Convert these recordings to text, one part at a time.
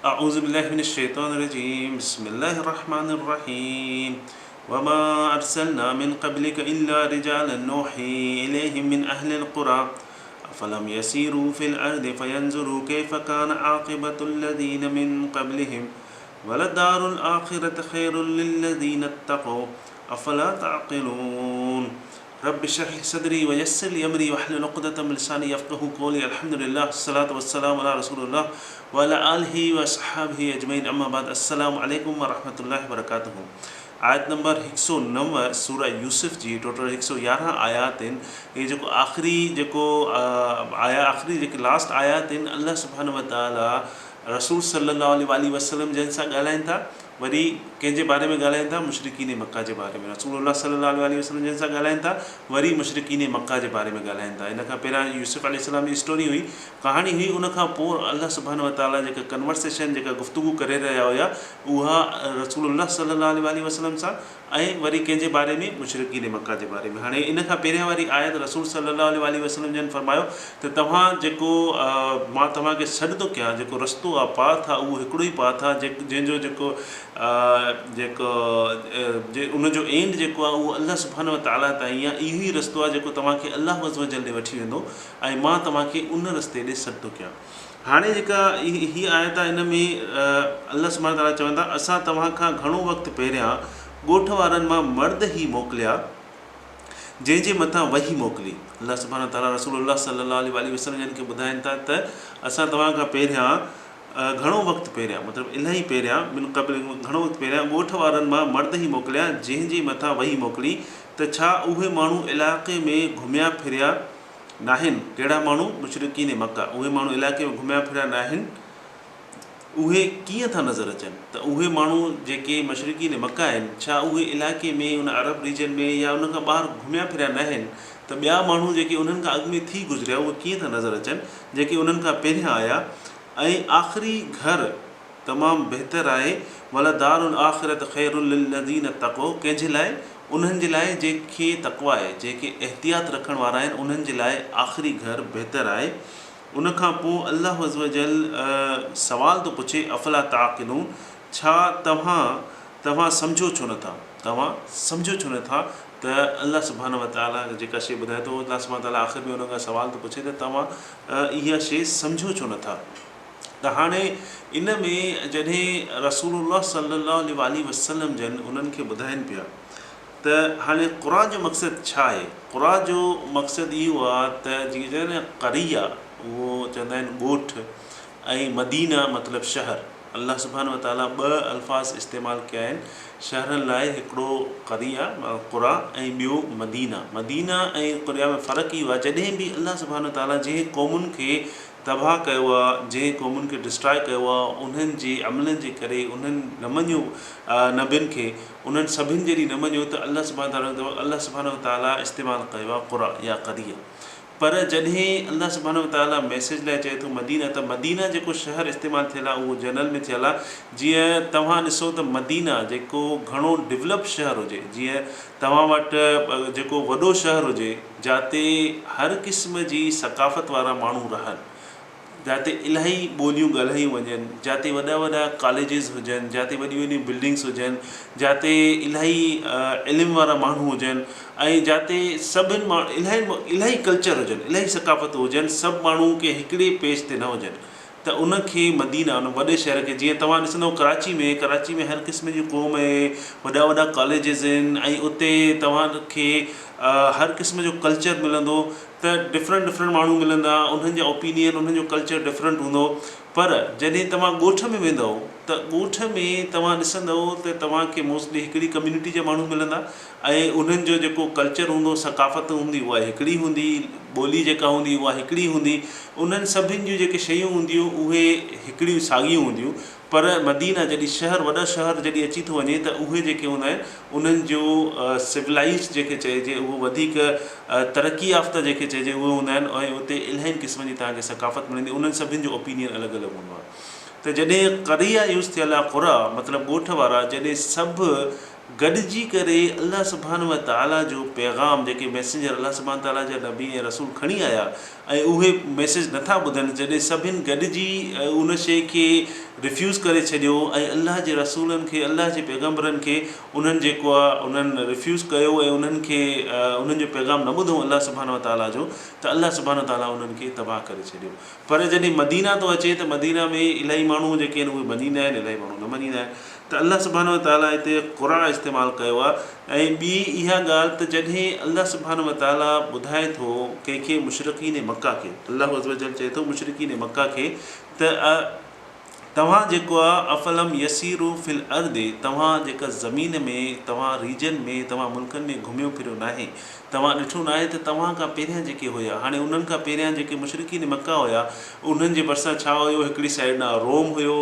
اعوذ بالله من الشيطان الرجيم بسم الله الرحمن الرحيم وما ارسلنا من قبلك الا رجالا نوحي اليهم من اهل القرى افلم يسيروا في الارض فينظروا كيف كان عاقبة الذين من قبلهم ولدار الآخرة خير للذين اتقوا افلا تعقلون رب اشرح لي صدري ويسر لي امري واحلل عقدة من لساني يفقهوا قولي الحمد لله الصلاة والسلام علي رسول الله وعلي آله واصحابه اجمعين اما بعد السلام عليڪم ورحمة الله وبرڪاته آيت نمبر هڪ سؤ نو سورة يوسف جي ٽوٽل هڪ سؤ يارهن آيات آهن هي جيڪو آخري جيڪو آيا آخري جيڪي لاسٽ آيات آهن الله سبحانه وتعالي رسول صلي الله عليه واٰله وسلم جن سان ڳالهائين ٿا وري ڪنهن جي باري ۾ ڳالهائين ٿا؟ مشرڪين مڪه جي باري ۾. رسول الله صلي الله عليه واٰله وسلم جن سان ڳالهائين ٿا، وري مشرڪين مڪه جي باري ۾ ڳالهائين ٿا. ان کان پهريان يوسف عليه السلام جي اسٽوري هئي، ڪهاڻي هئي، ان کان پوء الله سبحانه وتعاليٰ جيڪا ڪنورسيشن، جيڪا گفتگو ڪري رهيا هيا، اها رسول الله صلي الله عليه واٰله وسلم سان ۽ وري ڪنهن جي باري ۾؟ مشرڪين مڪه جي باري ۾. هاڻي ان کان پهريان واري آيت رسول صلي الله عليه واٰله وسلم جن فرمايو ته توهان جيڪو مان توهان کي سڏ ٿو ڪيان جيڪو رستو آ پاٿ آ اهو هڪڙو ئي پاٿ آ جنهن جو جيڪو جيڪو ان جو اينڊ جيڪو آ اهو الله سبحانه وتعاليٰ تائين آ اهو ئي رستو آ جيڪو توهان کي الله عزوجل ڏي وٺي ويندو ۽ مان توهان کي ان رستي ڏي سڏ ٿو ڪيان. هاڻي جيڪا هي آيت آهي ان ۾ الله سبحانه وتعاليٰ چون ٿا اسان توهان کان گهڻو وقت پهريان ڳوٺ وارن مان مرد هي موڪليا جنهن جي مٿان وحي موڪلي. الله سبحانه وتعاليٰ رسول الله صلي الله عليه واٰله وسلم جن کي ٻڌائين ٿا ته اسان توهان کان پهريان گهڻو وقت پهريان مطلب الاهي پهريان من قبل گهڻو وقت پهريان ڳوٺ وارن مان مرد هي موڪليا جنهن جي مٿان وحي موڪلي ته ڇا اهي ماڻهو علائقي ۾ گهميا ڦريا ناهن، ڪهڙا ماڻهو؟ مشرڪين مڪه، اهي ماڻهو علائقي ۾ گهميا ڦريا ناهن، اهي ڪيئن ٿا نظر اچن؟ ته اهي ماڻهو جيڪي مشرڪين مڪه آهن، ڇا اهي علائقي ۾ ان عرب ريجن ۾ يا ان کان ٻاهر گهميا ڦريا ناهن ته ٻيا ماڻهو جيڪي انهن کان اڳ ۾ ٿي گذريا اهي ڪيئن ٿا نظر اچن جيڪي انهن کان پهريان آيا ۽ آخري گهر تمام بهتر آهي، ولدار الاخرة خير للذين اتقوا ڪنهن جي لاء؟ انهن جي لاء جيڪي تقويٰ آهي، جيڪي احتياط رکڻ وارا آهن انهن جي لاء آخري گهر بهتر آهي. ان کان پوء الله عزوجل سوال ٿو پڇي افلا تعقلون ڇا توهان توهان سمجهو ڇو نه ٿا؟ توهان سمجهو ڇو نه ٿا ته الله سبحانه وتعاليٰ جيڪا شيء ٻڌائي ٿو الله سبحانه وتعاليٰ آخر ۾ انهن کان سوال ٿو پڇي ته توهان اها شيء سمجهو ڇو نه ٿا؟ ته هاڻي ان ۾ جڏهن رسول الله صلي الله عليه واٰله وسلم جن انهن کي ٻڌائين پيا ته هاڻي قرآن جو مقصد ڇا آهي؟ قرآن جو مقصد اهو آهي ته جيئن چوندا آهن قريه اهو چوندا آهن ڳوٺ ۽ مدينه مطلب شهر الله سبحانه وتعاليٰ ٻه الفاظ استعمال ڪيا آهن شهرن لاء هڪڙو قريه قريٰ ۽ ٻيو مدينه مدينه ۽ قريه ۾ فرق اهو آهي جڏهن به الله سبحانه وتعاليٰ جنهن قومن کي تباهه ڪيو آ، جنهن قومن کي ڊسٽراء ڪيو آ، انهن جي عملن جي ڪري انهن نه مڃيو نبين کي، انهن سڀن جڏهن نه مڃيو ته الله سبحانه وتعاليٰ الله سبحانه وتعاليٰ استعمال ڪيو آ قريٰ يا قريه پر جڏهن الله سبحانه وتعاليٰ ميسيج لاء چئي ٿو مدينه ته مدينه جيڪو شهر استعمال ٿيل آ اهو جنرل ۾ ٿيل آ جيئن توهان ڏسو ته مدينه جيڪو گهڻو ڊولپ شهر هجي جيئن توهان وٽ جيڪو وڏو شهر هجي جاتي هر قسم جي ثقافت وارا ماڻهو رهن، جاتي الاهي ٻوليون ڳالهايون وڃن، جاتي وڏا وڏا ڪاليجز هجن، جاتي وڏيون وڏيون بلڊنگس هجن، جاتي الاهي علم وارا ماڻهو هجن ۽ جاتي سڀن الاهي الاهي ڪلچر هجن، الاهي ثقافتون هجن، سڀ ماڻهو ڪنهن هڪڙي پيج تي نه هجن ته ان کي مدينه ان وڏي شهر کي جيئن توهان ڏسندو ڪراچي ۾ ڪراچي ۾ هر قسم جي قوم آهي وڏا وڏا ڪاليجز آهن ۽ اتي توهان کي هر قسم جو ڪلچر ملندو ته ڊفرنٽ ڊفرنٽ ماڻهو ملندا انهن جا اوپينين انهن جو ڪلچر ڊفرنٽ هوندو پر جڏهن توهان ڳوٺ ۾ ويندؤ ته ڳوٺ ۾ توهان ڏسندؤ ته توهان کي موسٽلي هڪڙي ڪميونٽي جا ماڻهو ملندا ۽ انهن جو جيڪو ڪلچر هوندو، ثقافت هوندي اها هڪڙي هوندي، ٻولي جيڪا هوندي اها هڪڙي هوندي، انهن سڀن جون جيڪي شيون هونديون اهي هڪڙيون ساڳيون هونديون پر مدينه جڏهن شهر وڏا شهر جڏهن اچي ٿو وڃي ته اهي جيڪي هوندا آهن انهن جو سولائيزڊ جيڪي چئجي اهو وڌيڪ ترقي يافته جيڪي چئجي اهي هوندا آهن ۽ اتي الاهين قسمن جي توهان کي ثقافت ملندي انهن سڀن جو اوپينين الڳ الڳ هوندو آهي ته جڏهن قريه يوز ٿيل آهي قريٰ مطلب ڳوٺ وارا جڏهن سڀ گڏجي ڪري الله سبحانه وتعاليٰ جو پيغام جيڪي ميسينجر الله سبحانه وتعاليٰ جا نبي ۽ رسول کڻي آيا ۽ اهي ميسيج نٿا ٻڌن جڏهن سڀن گڏجي ان شيء کي ريفيوز ڪري ڇڏيو ۽ الله جي رسولن کي الله جي پيغمبرن کي انهن جيڪو آ انهن ريفيوز ڪيو ۽ انهن کي انهن جو پيغام نه ٻڌو الله سبحانه وتعاليٰ جو ته الله سبحانه وتعاليٰ انهن کي تباهه ڪري ڇڏيو پر جڏهن مدينه ٿو اچي ته مدينه ۾ الاهي ماڻهو جيڪي آهن اهي مڃيندا آهن الاهي ماڻهو نه مڃيندا آهن ته الله سبحانه وتعاليٰ هتي قرعه استعمال ڪيو آهي ۽ ٻي اها ڳالهه ته جڏهن الله سبحانه وتعاليٰ ٻڌائي ٿو ڪنهن کي مشرڪين مڪه کي الله عزوجل چئي ٿو مشرڪين مڪه کي ته توهان جيڪو آهي افلم يسيرو في الارض توهان جيڪا زمين ۾ توهان ريجن ۾ توهان ملڪن ۾ گهميو ڦريو ناهي توهان ڏٺو ناهي ته توهان کان پهريان جيڪي هيا، هاڻي انهن کان پهريان جيڪي مشرڪين مڪه هيا، انهن جي ڀرسان ڇا هيو، هڪڙي سائيڊ ڏانهن روم هيو،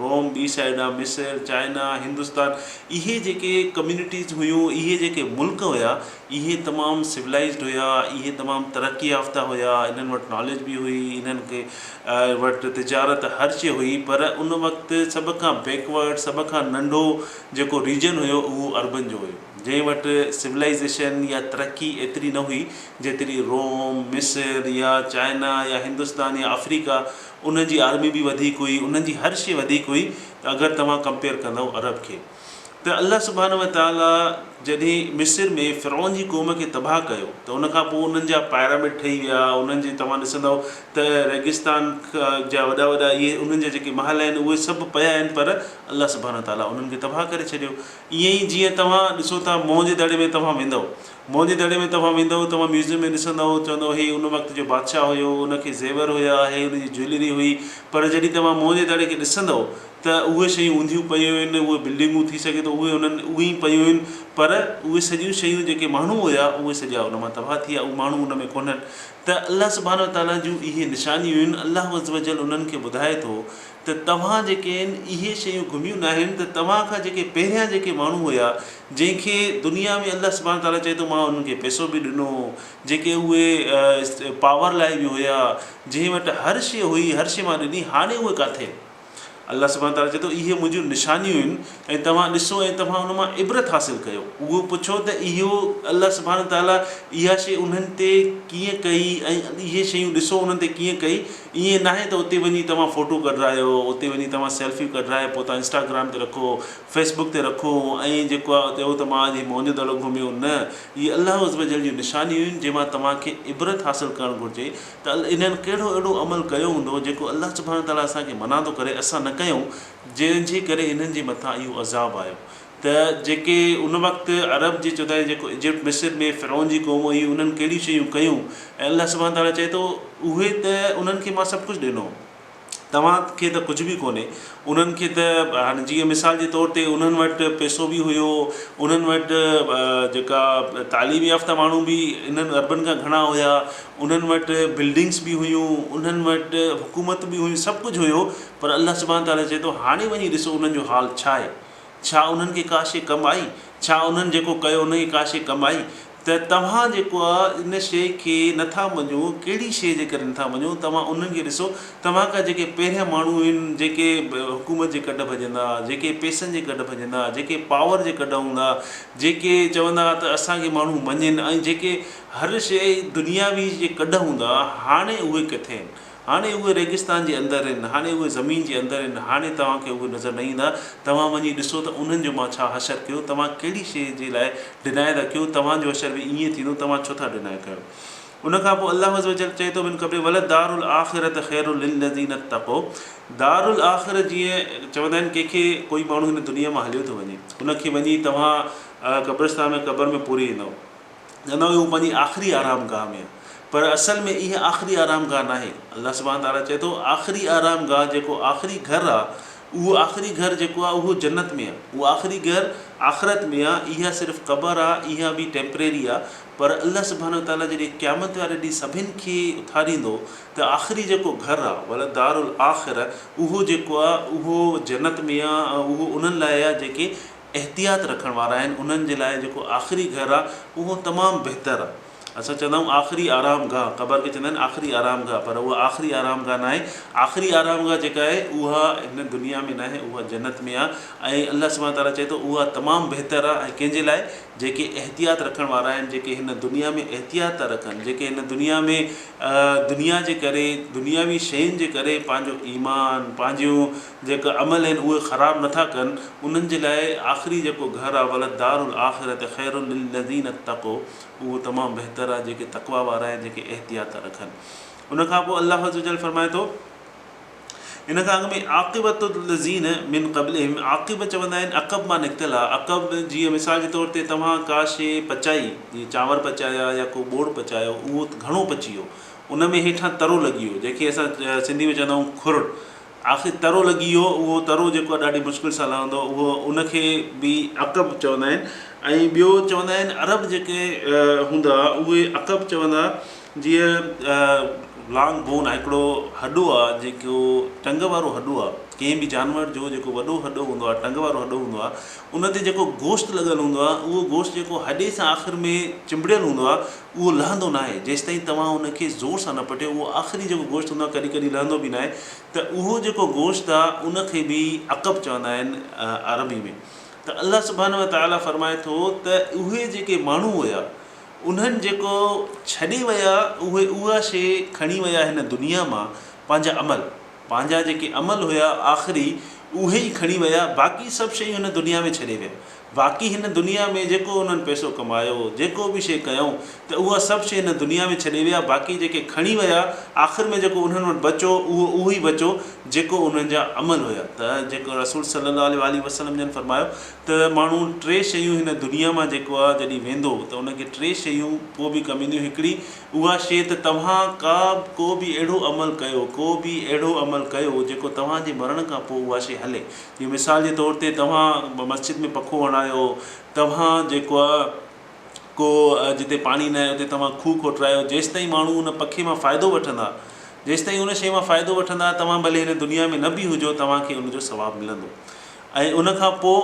روم، ٻي سائيڊ ڏانهن مصر، چائنا، هندستان، اهي جيڪي ڪميونٽيز هيون، اهي جيڪي ملڪ هيا، اهي تمام سولائيزڊ هيا، اهي تمام ترقي يافته هيا، انهن وٽ ناليج به هئي، انهن کي وٽ تجارت هر شيء هئي، پر ان وقت سڀ کان بيڪورڊ، سڀ کان ننڍو جيڪو ريجن هيو، اهو عربن جو هيو. جنهن وٽ سولائيزيشن يا ترقي ايتري نه هئي جيتري روم، مصر يا چائنا يا هندستان يا آفريڪا انهن جي آرمي به وڌيڪ هئي انهن جي هر شيء وڌيڪ هئي ته اگر توهان ڪمپيئر ڪندؤ عرب کي ته الله سبحانه وتعاليٰ جڏهن مصر ۾ فرعون جي قوم کي تباهه ڪيو ته ان کان پوء انهن جا پائرامڊ ٺهي ويا انهن جي توهان ڏسندؤ ته ريگستان جا وڏا وڏا اهي انهن جا جيڪي محل آهن اهي سڀ پيا آهن پر الله سبحانه وتعاليٰ انهن کي تباهه ڪري ڇڏيو ائين ئي جيئن توهان ڏسو ٿا موهن جي دڙي ۾ توهان ويندؤ موهن جي دڙي ۾ توهان ويندؤ توهان ميوزيم ۾ ڏسندؤ چوندؤ هي ان وقت جو بادشاهه هيو ان کي زيور هيا هي ان جي جويلري هئي پر جڏهن توهان موهن جي دڙي کي ڏسندؤ ته اهي شيون اونڌيون پيون آهن اهي بلڊنگون ٿي سگهي ٿو اهي انهن اهي ئي پيون آهن پر اهي سڄيون شيون جيڪي ماڻهو هيا اهي سڄا ان مان تباهه ٿي ويا اهي ماڻهو ان ۾ ڪونهن ته الله سبحانه وتعاليٰ جون اهي نشانيون آهن الله عزوجل انهن کي ٻڌائي ٿو ته توهان جيڪي آهن اهي شيون گهميون ناهن ته توهان کان جيڪي پهريان جيڪي ماڻهو هيا جنهن کي دنيا ۾ الله سبحانه تعالٰي چئي ٿو مان انهن کي پئسو به ڏنو جيڪي اهي پاور لاء به هيا جنهن وٽ هر شيء هئي هر شيء مان ڏني هاڻي اهي ڪاٿي آهن الله سبحانه تعالٰي چئي ٿو اهي منهنجون نشانيون آهن ۽ توهان ڏسو ۽ توهان ان مان عبرت حاصل ڪيو اهو پڇو ته اهو الله سبحانه تعالٰي اها شيء انهن تي ڪيئن ڪئي ۽ اهي شيون ڏسو انهن تي ڪيئن ڪئي ائين ناهي ته اتي وڃي توهان فوٽو ڪڍرايو، اتي وڃي توهان سيلفيون ڪڍرائي پوء توهان انسٽاگرام تي رکو، فيس بڪ تي رکو ۽ جيڪو آهي چئو ته مان اڄ هي موهن جو دڙو گهميو نه، اهي الله عزوجل جون نشانيون آهن جنهن مان توهان کي عبرت حاصل ڪرڻ گهرجي ته انهن ڪهڙو اهڙو عمل ڪيو هوندو جيڪو الله سبحانه وتعاليٰ اسان کي منع ٿو ڪري اسان نه ڪيون جنهن جي ڪري انهن جي مٿان اهو عذاب آيو. ته جيڪي ان وقت عرب جي چوڌاري جيڪو ايجپٽ مصر ۾ فرعون جي قوم هئي انهن ڪهڙيون شيون ڪيون ۽ الله سبحانه تعاليٰ چئي ٿو اهي ته انهن کي مان سڀ ڪجهه ڏنو توهان کي ته ڪجهه به ڪونهي انهن کي ته هاڻي جيئن مثال جي طور تي انهن وٽ پئسو به هيو انهن وٽ جيڪا تعليم يافته ماڻهو به انهن عربن کان گهڻا هيا انهن وٽ بلڊنگس به هيون انهن وٽ حڪومت به هئي سڀ ڪجهه هيو پر الله سبحانه تعاليٰ چئي ٿو هاڻي وڃي ڏسو انهن جو حال ڇا آهي ڇا انهن کي ڪا شيء ڪم آئي؟ ڇا انهن جيڪو ڪيو انهن کي ڪا شيء ڪم آئي؟ ته توهان جيڪو آ ان شيء کي نه ٿا مڃو، ڪهڙي شيء جي ڪري نه ٿا مڃو؟ توهان انهن کي ڏسو، توهان کان جيڪي پهريان ماڻهو آهن، جيڪي حڪومت جي ڪڍ ڀڄندا، جيڪي پئسن جي ڪڍ ڀڄندا، جيڪي پاور جي ڪڍ هوندا، جيڪي چوندا ته اسان کي ماڻهو مڃين ۽ جيڪي هر شيء دنياوي جي ڪڍ هوندا، هاڻي اهي ڪٿي آهن؟ هاڻي اهي ريگستان جي اندر آهن، هاڻي اهي زمين جي اندر آهن، هاڻي توهان کي اهي نظر نه ايندا، توهان وڃي ڏسو ته انهن جو مان ڇا حشر ڪيو، توهان ڪهڙي شيء جي لاء ڊناء ٿا ڪيو، توهان جو حشر به ائين ٿيندو، توهان ڇو ٿا ڊناء ڪيو؟ ان کان پوء الله عزوجل چئي ٿو من قبل ولدار الاخرة خير للذين اتقوا دار الاخرة جيئن چوندا آهن ڪنهن کي ڪوئي ماڻهو هن دنيا مان هليو ٿو وڃي ان کي وڃي توهان قبرستان ۾ قبر ۾ پوري ايندؤ چوندا هيون هو پنهنجي آخري آرام گاهه ۾ آهي پر اصل ۾ اها آخري آرام گاهه ناهي. الله سبحانه تعاليٰ چئي ٿو آخري آرام گاهه جيڪو آخري گهر آهي اهو آخري گهر جيڪو آهي اهو جنت ۾ آهي اهو آخري گهر آخرت ۾ آهي اها صرف قبر آهي اها به ٽيمپريري آهي پر الله سبحانه تعاليٰ جڏهن قيامت واري ڏينهن سڀن کي اٿاريندو ته آخري جيڪو گهر آهي ولدار الاخره اهو جيڪو آهي اهو جنت ۾ آهي ۽ اهو انهن لاء آهي جيڪي احتياط رکڻ وارا آهن انهن جي لاء جيڪو آخري گهر آهي اهو تمام بهتر آهي. اسان چوندا آهيون آخري آرام گاهه، قبر کي چوندا آهن آخري آرام گاهه، پر اها آخري آرام گاهه ناهي. آخري آرام گاهه جيڪا آهي اها هن دنيا ۾ ناهي، اها جنت ۾ آهي ۽ الله سبحانه وتعاليٰ چئي ٿو اها تمام بهتر آهي ۽ ڪنهن جي لاء؟ جيڪي احتياط رکڻ وارا آهن، جيڪي هن دنيا ۾ احتياط ٿا رکن، جيڪي هن دنيا ۾ دنيا جي ڪري، دنياوي شين جي ڪري پنهنجو ايمان، پنهنجيون جيڪا عمل آهن اهي خراب نٿا ڪن، انهن جي لاء آخري جيڪو گهر آهي وللدار الاخرة خير للذين اتقوا اهو تمام بهتر آهي جيڪي تقويٰ وارا آهن، جيڪي احتياط ٿا رکن. ان کان پوء الله عزوجل فرمائي ٿو. ان کان اڳ ۾ عاقبت الذين من قبلهم عاقب چوندا آهن عقب مان نڪتل آهي عقب جيئن مثال جي طور تي توهان ڪا شيء پچائي جيئن چانور پچايا يا ڪو ٻوڙ پچايو اهو گهڻو پچي ويو ان ۾ هيٺان ترو لڳي ويو جنهن کي اسان سنڌي ۾ چوندا آهيون کرڙ آخر ترو لڳي ويو اهو ترو جيڪو آهي ڏاڍي مشڪل سان لهندو اهو ان کي به عقب چوندا آهن ۽ ٻيو چوندا آهن عرب جيڪي هوندا اهي عقب چوندا جيئن لانگ بون آهي هڪڙو هڏو آهي جيڪو ٽنگ وارو هڏو آهي ڪنهن به جانور جو جيڪو وڏو هڏو هوندو آهي ٽنگ وارو هڏو هوندو آهي ان تي جيڪو گوشت لڳل هوندو آهي اهو گوشت جيڪو هڏي سان آخر ۾ چنبڙيل هوندو آهي اهو لهندو ناهي جيستائين توهان ان کي زور سان نه پٽيو اهو آخري جيڪو گوشت هوندو آهي ڪڏهن ڪڏهن لهندو به ناهي ته اهو جيڪو گوشت آهي ان کي به عقب چوندا آهن عربي ۾ ته الله سبحانه وتعاليٰ فرمائي ٿو ته اهي جيڪي ماڻهو هيا انهن جيڪو ڇڏي ويا اهي اها شيء کڻي ويا هن دنيا مان پنهنجا عمل، پنهنجا جيڪي عمل هيا آخري اهي ئي کڻي ويا باقي سڀ شيون هن دنيا ۾ ڇڏي ويا. باقي هن دنيا ۾ جيڪو انهن پئسو ڪمايو جيڪو به شيء ڪيائون ته اها سڀ شيء هن دنيا ۾ ڇڏي ويا باقي جيڪي کڻي ويا آخر ۾ جيڪو انهن وٽ بچو اهو اهو ئي بچو جيڪو انهن جا عمل هيا ته جيڪو رسول صلي الله عليه واٰله وسلم جن فرمايو ته ماڻهو ٽي شيون هن دنيا مان جيڪو آ جڏهن ويندو ته ان کي ٽي شيون پوء به ڪم اينديون هڪڙي اها شيء ته توهان ڪا ڪو به اهڙو عمل ڪيو ڪو به اهڙو عمل ڪيو جيڪو توهان جي مرڻ کان پوء اها شيء هلي جيئن مثال جي طور تي توهان مسجد ۾ پکو هڻايو توهان جيڪو آ ڪو جتي پاڻي ناهي اتي توهان کوهه کوٽرايو جيستائين ماڻهو ان پکي مان فائدو وٺندا جيستائين ان شيء مان فائدو وٺندا توهان ڀلي هن دنيا ۾ نه به هجو توهان کي ان جو ثواب ملندو. ۽ ان کان پوء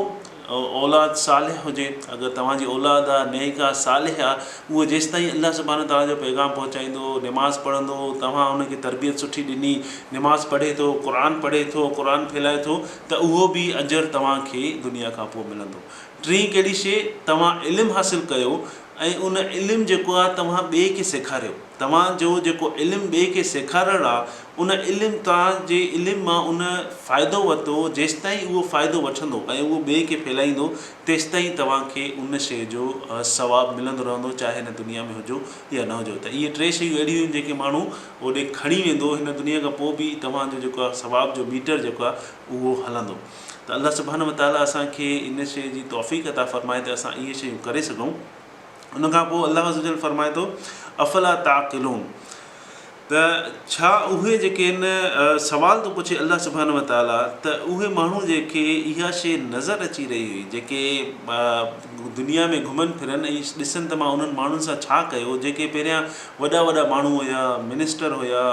اولاد صالح هجي، اگر توهان جي اولاد آ نيڪ آ صالح آ اهو جيستائين الله سبحانه وتعاليٰ جو پيغام پهچائيندو، نماز پڙهندو، توهان ان کي تربيت سٺي ڏني، نماز پڙهي ٿو، قرآن پڙهي ٿو، قرآن ڦهلائي ٿو ته اهو به اجر توهان کي دنيا کان پوء ملندو. ٽين ڪهڙي شيء توهان علم حاصل ڪيو ۽ ان علم جيڪو آ توهان ٻئي کي سيکاريو، توهان جو جيڪو علم ٻئي کي سيکارڻ آ ان علم توهان جي علم مان ان فائدو ورتو جيستائين اهو فائدو وٺندو ۽ اهو ٻئي کي ڦهلائيندو تيستائين توهان کي ان شيء جو ثواب ملندو رهندو چاهي هن دنيا ۾ هجو يا نه هجو ته اهي ٽي شيون اهڙيون آهن جيڪي ماڻهو اوڏي کڻي ويندو هن دنيا کان پوء به توهان جو جيڪو آ ثواب جو ميٽر جيڪو آ اهو هلندو. ته الله سبحانه وتعاليٰ اسان کي ان شيء جي توفيق عطا فرمائي ته اسان اهي شيون ڪري سگهون. ان کان پوء الله عزوجل فرمائي ٿو افلا تعقلون ته ڇا اهي جيڪي آهن سوال ٿو پڇي الله سبحانه وتعاليٰ ته اهي ماڻهو جيڪي اها شيء نظر اچي رهي هئي جيڪي دنيا ۾ گهمن ڦرن ۽ ڏسن ته مان انهن ماڻهن سان ڇا ڪيو جيڪي پهريان وڏا وڏا ماڻهو هيا، منسٽر هيا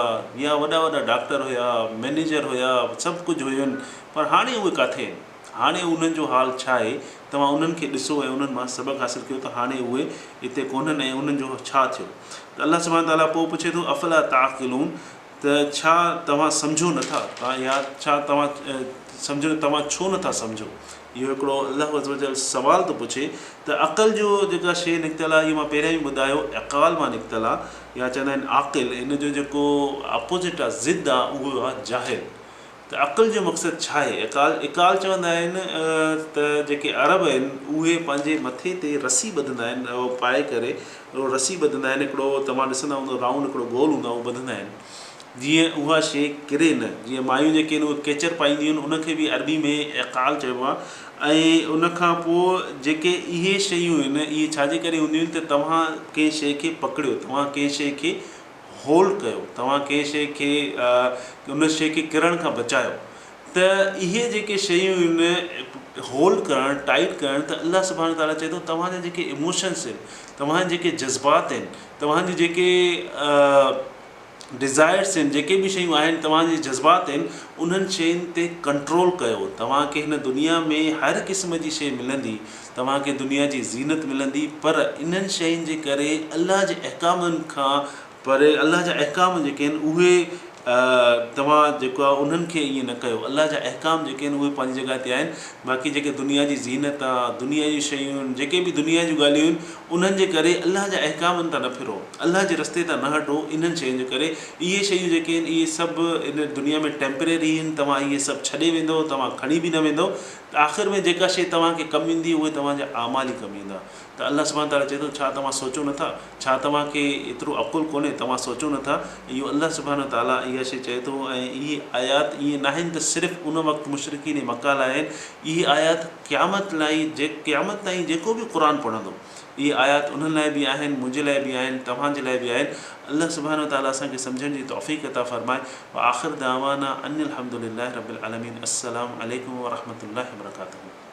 يا وڏا وڏا ڊاڪٽر هيا، مئنيجر هيا، سڀ ڪجهه هين پر هاڻي اهي ڪاٿي آهن؟ هاڻي انهن جو حال ڇا آهي؟ توهان انهن کي ڏسو ۽ انهن مان سبق حاصل ڪيو ته هاڻي اهي اتي ڪونهن ۽ انهن جو ڇا ٿيو؟ ته الله سبحانه وتعاليٰ پوء پڇي ٿو افلا تعقلون ته ڇا توهان سمجهو نه ٿا يا ڇا توهان سمجهو توهان ڇو نه ٿا سمجهو؟ اهو هڪڙو الله عزوجل سوال ٿو پڇي ته عقل جو جيڪا شيء نڪتل آهي اهو مان پهريان به ٻڌايو عقال مان نڪتل آهي يا چوندا آهن عاقل ان جو جيڪو اپوزٽ آهي ضد آهي اهو آهي جاهل ته عقل جو مقصد ڇا آهي؟ عقال عقال چوندا آهن ته جيڪي عرب آهن اهي پنهنجي مٿي تي رسي ٻڌندا آهن اهو پائي ڪري اهو رسي ٻڌندا آهن هڪڙو توهان ڏسندا هوندو رائونڊ هڪڙو گول هوندو آهي اهو ٻڌندا آهن جيئن اها شيء ڪري نه جيئن مايون جيڪي آهن اهي ڪيچر پائينديون آهن ان کي به عربي ۾ عقال چئبو آهي ۽ ان کان پوء جيڪي اهي شيون آهن اهي ڇا جي ڪري هونديون آهن ته توهان ڪنهن شيء کي پڪڙيو توهان ڪنهن شيء کي هولڊ ڪيو، توهان ڪنهن شيء کي ان شيء کي ڪرڻ کان بچايو ته اهي جيڪي شيون آهن هولڊ ڪرڻ ٽائيٽ ڪرڻ ته الله سبحانه وتعاليٰ چئي ٿو توهان جا جيڪي ايموشنس آهن توهان جا جيڪي جذبات آهن توهان جي جيڪي ڊزائرس آهن، جيڪي به شيون آهن، توهان جي جذبات آهن، انهن شين تي ڪنٽرول ڪيو. توهان کي هن دنيا ۾ هر قسم جي شي ملندي، توهان کي دنيا جي زينت ملندي، پر انهن شين جي ڪري الله جي احڪامن کان پري، الله جا احڪام جيڪي آهن اهي توهان جيڪو آهي انهن کي ائين نه ڪيو. الله جا احڪام جيڪي آهن اهي پنهنجي جڳهه تي آهن، باقي جيڪي دنيا جي زينت آهي، دنيا جون شيون آهن، جيڪي به دنيا جون ڳالهيون آهن، انهن جي ڪري الله جا احڪامن تان نه ڦرو، الله جي رستي تان نه هٽو. انهن شين جي ڪري اهي شيون جيڪي آهن اهي سڀ ان دنيا ۾ ٽيمپرري آهن. توهان اهي سڀ ڇڏي ويندؤ، توهان کڻي به نه ويندؤ. ته آخر ۾ جيڪا شيء توهان کي ڪم ايندي اهي توهان جا اعمال ئي ڪم ايندا. ته الله سبحانه تعاليٰ چئي ٿو ڇا توهان سوچو نٿا؟ ڇا توهان کي ايترو عقل ڪونهي توهان سوچو نٿا؟ اهو الله سبحانه تعاليٰ اها شيء چئي ٿو ۽ اهي آيات ائين ناهن ته صرف ان وقت مشرڪين مڪه لاء آهن. اهي آيات قيامت لاء قيامت تائين جيڪو به قرآن پڙهندو اهي آيات انهن لاء به آهن، منهنجي لاء به آهن، توهان جي لاء به آهن. الله سبحانه وتعاليٰ اسان کي سمجهڻ جي توفيق عطا فرمائي. وآخر دعوانا ان الحمد لله رب العالمين. السلام عليڪم ورحمة الله وبرڪاته.